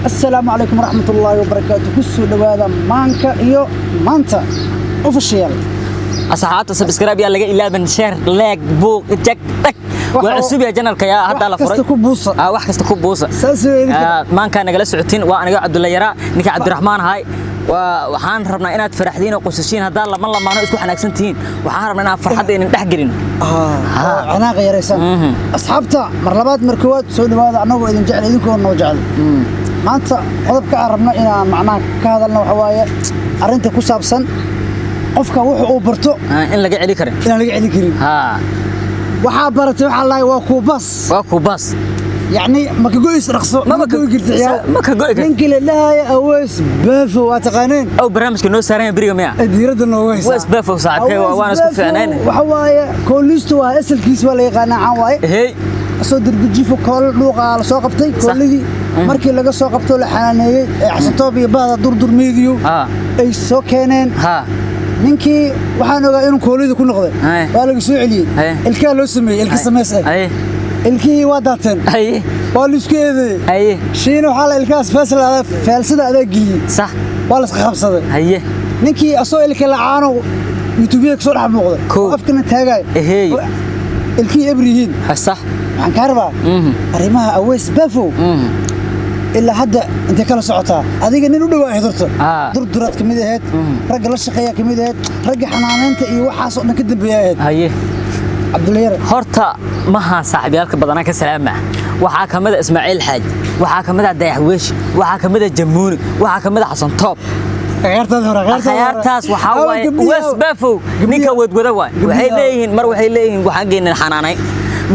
Assalaamu calaykum waraxmatullaahi wabarakaatu. Ku soo dhowaada Maanka iyo Maanta Official. Asxaabta, subscribe yaa laga ilaaban, share, like, buuq, jag, dhag. Waa cusub yahay channelka, yaa hadda la wax furay. Kasta ku buusa. Ah, wax kasta ku buusa. Saas weeye idinka. Ah, maankaa nagala socotiin. Waa aniga Cabdulla Yaraa, ninka Cabdiraxmaan ahay. Waa waxaan rabnaa inaad faraxdiin oo qosashiin. Haddaan lama lamaano isku xanaagsan tihiin, waxaan rabnaa inaan farxadda idin dhex gelin. Ah, canaaqa yaraysan. Asxaabta, mar labaad, mar koowaad, soo dhowaada. Annagoo idin jecel, idinkoo noo jecel. Maanta qodobka aan rabno inaan macnaha ka hadalno waxa waaye arrinta ku saabsan qofka wuxuu uu barto Ah, in laga celi karin. Inaan laga celin karin. Waxaa baratay, waxaa lahay, waa kuubas. Waa kubaas. Yacni ma ka go'is dhaqso. Maba ma go'i karti, ciyaar. Ma ka go'i karti. Ninkii la dhahaya Aweys Baafo, waa taqaaneen. Ow, barnaamijka noo saaran yahay beriga miya? Ee diiradda noogu haysaa. Aweys Baafo, saaxiibkay, waana isku Aweys Baafo, fiicnayn. Waxa waaye kooliistu, waa asalkiis, waa la yaqaanaa, caan waaye. Hey. Soo derbijiifo koolo dhuuqa la soo qabtay. Kooladii markii laga soo qabto, la xanaaneeyey, ee Xasantoob iyo bahda Durdur Meediyo ay soo keeneen. Ninkii waxaan ogaa inuu kooladii ku noqday. Waa laga soo celiyey. Ilkaha loo sameeyey, ilka samays ah. Ilkihii waa daateen. Waa la isku eedeeyey. Shiina waxaa la ilkahaas feesal adaa, feelsada adaa geliyey. Waa la iska qabsaday. Ninkii asoo ilka lacaano YouTubeyada kasoo dhex muuqday. Oo afkana taagayo. Oo ilkihii ebr yihiin. Waxaan kaa rabaa arrimaha Aweys Bafow. Ilaa hadda intay kala socotaa? Adiga nin u dhowaa ahayd horta. Durduraad ka mid ahayd, ragga la shaqeeya ka mid ahayd, ragga xanaaneynta iyo waxaasoo dhan ka dambeeya ahayd. Cabdulla Yare. Horta mahaan saaxiibyaalka badanaa ka salaama. Waxaa ka mid a Ismaaciil Xaaji, waxaa ka mid a Dayax Weeshi, waxaa ka mid a Jamuuni, waxaa ka mid a Xasan Toob. Ciyaartaas hore, ciyaartaas hore. Akhyaartaas waxaa Awa, waaye gabdhihi Wes awa. Bafow ninka wadwada waay. Waxay Gabdhihi awa. leeyihiin, mar waxay leeyihiin waxaan geynin xanaanay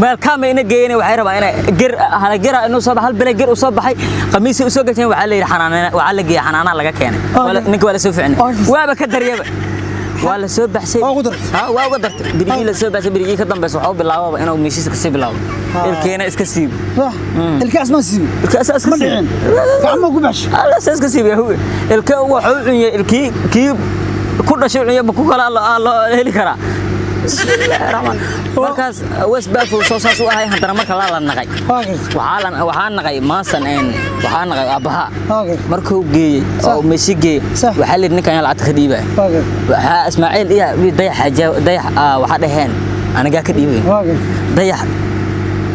meelkaama ina geeyeen. Waxay rabaan inay ger hala gera inuu soo baxay, hal bile ger u soo baxay, qamiisii u soo gasheen. Waxaa la yidhi xanaanay, waxaa la geeyay xanaanaa laga keenay. Ninka waa la soo ficnay. Waaba ka daryaba, waa la soo baxshay. Waa ugu dartay. Ha, waa uga dartay. Birigii la soo baxshay, birigii ka dambaysa waxaa u bilaababa inuu meeshiisa kasii bilaabo, ilkeena iska siibo. Sax, ilkaas ma siibi. Ilkaas iska Ma siibo. dhicin, gacmo ku baxshay. Alla iska siibo huwe. Ilka wuxuu cunyay, ilkii kii ku dhashay cunyay, ma ku kala loo heli karaa? Bismillaahi raxmaan. Markaas West Bafow soo saas u ahay. Haddana marka la naqay, Waa gartay. waxaa naqay maasan een, waxaa naqay aabbaha. Waa gartay. Markuu geeyey oo meeshi geeyey, waxaa la yidhi ninkan yaa lacagta ka dhiibaya. Waa gartay. Waxaa Ismaaciil iyo Dayax Dayax waxaa dhaheen anigaa ka dhiibayn. Waa gartay. Dayax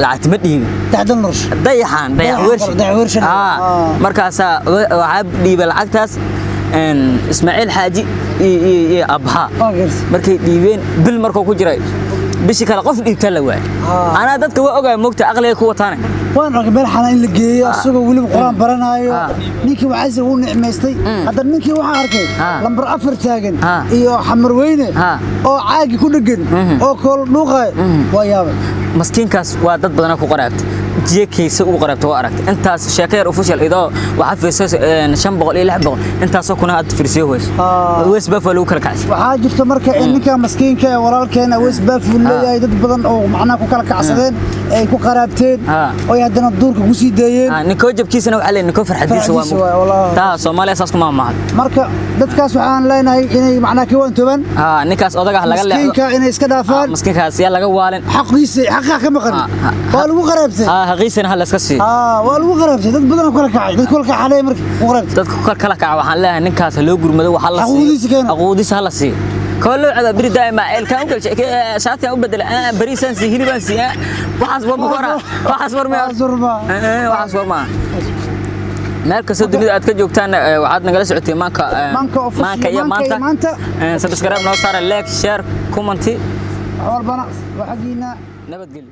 lacagta ma dhiibin. Daxdan nursh. Dayaxan, Dayax Weershi. Dayax Weershi. Markaasaa waxaa dhiibay lacagtaas een, Ismaaciil Xaaji iyo aabbaha. Waa gartay. Markay dhiibeen, bil markuu ku jiray, bishii kale qof dhiibtaa la waayay. Anaa dadka waa ogaay, moogta aqliga ku wataane. Waan arkay meel xanaan in la geeyo, asagoo weliba Quraan baranaayo. Ninkii waxaase wuu nicmaystay. Haddana ninkii waxaan arkay lambar 4 taagan iyo Xamarweyne oo caagi ku dhegan oo kool dhuuqayo. Waa yaabay. Maskiinkaas waa dad badanaa ku qaraabtay, jiyakaysa ugu qaraabtay. Waa aragtay intaas Sheeko Yar Official idoo waxaa fiirsay 500 iyo 600 intaasoo kuna aad fiirsiyo weys. Weys Baf waa lagu kala kacay. Waxaa jirta marka in ninka maskiinka ee walaalkeena Aweys Baaf uu leeyahay dad badan oo macnaha ku kala kacsadeen, ay ku qaraabteen, oo ay haddana duurka ku sii deeyeen. Ninkoo jabkiisana waxaa leeyahay ninkoo farxadiisa waa. Farxadiisa waay, wallaahi. Taa Soomaaliya saas kuma mahad. Marka dadkaas waxaan leenahay inay macnaha ka waantoobaan. Ninkaas odaga ah laga leexdo. Maskiinka inay iska dhaafaan. Maskiinkaas yaa laga waalin. Xaqiisa, xaqaa ka maqan. Waa lagu qaraabtay. Haqiisana ha la iska siiyo. Waa lagu qaraabtay. Dad badan oo kala kacay, dad kala kacay marka ku qaraabtay. Dadka ku kala kaca waxaan leeyahay ninkaas ha loo gurmado, waxa la siiyo. Xaquuqdiisa keena. Xaquuqdiisa ha la siiyo. Koo loo cadaa beri daa'ima eelkaan u galshay, shaatigaan u bedelay, bariisaan sii, hilibaan sii, waxaas war ma kora, waxaas war ma. Waxaas war ma. Waxaas war ma. Meel kastoo dunida aad ka joogtaan, waxaad nagala socotay Maanka Maanka Official, Maanka iyo Maanka iyo Maanta. Maanta. Subscribe noo saara, like, share, comment. Wax walbana waa xaggiina. Nabadgelyo.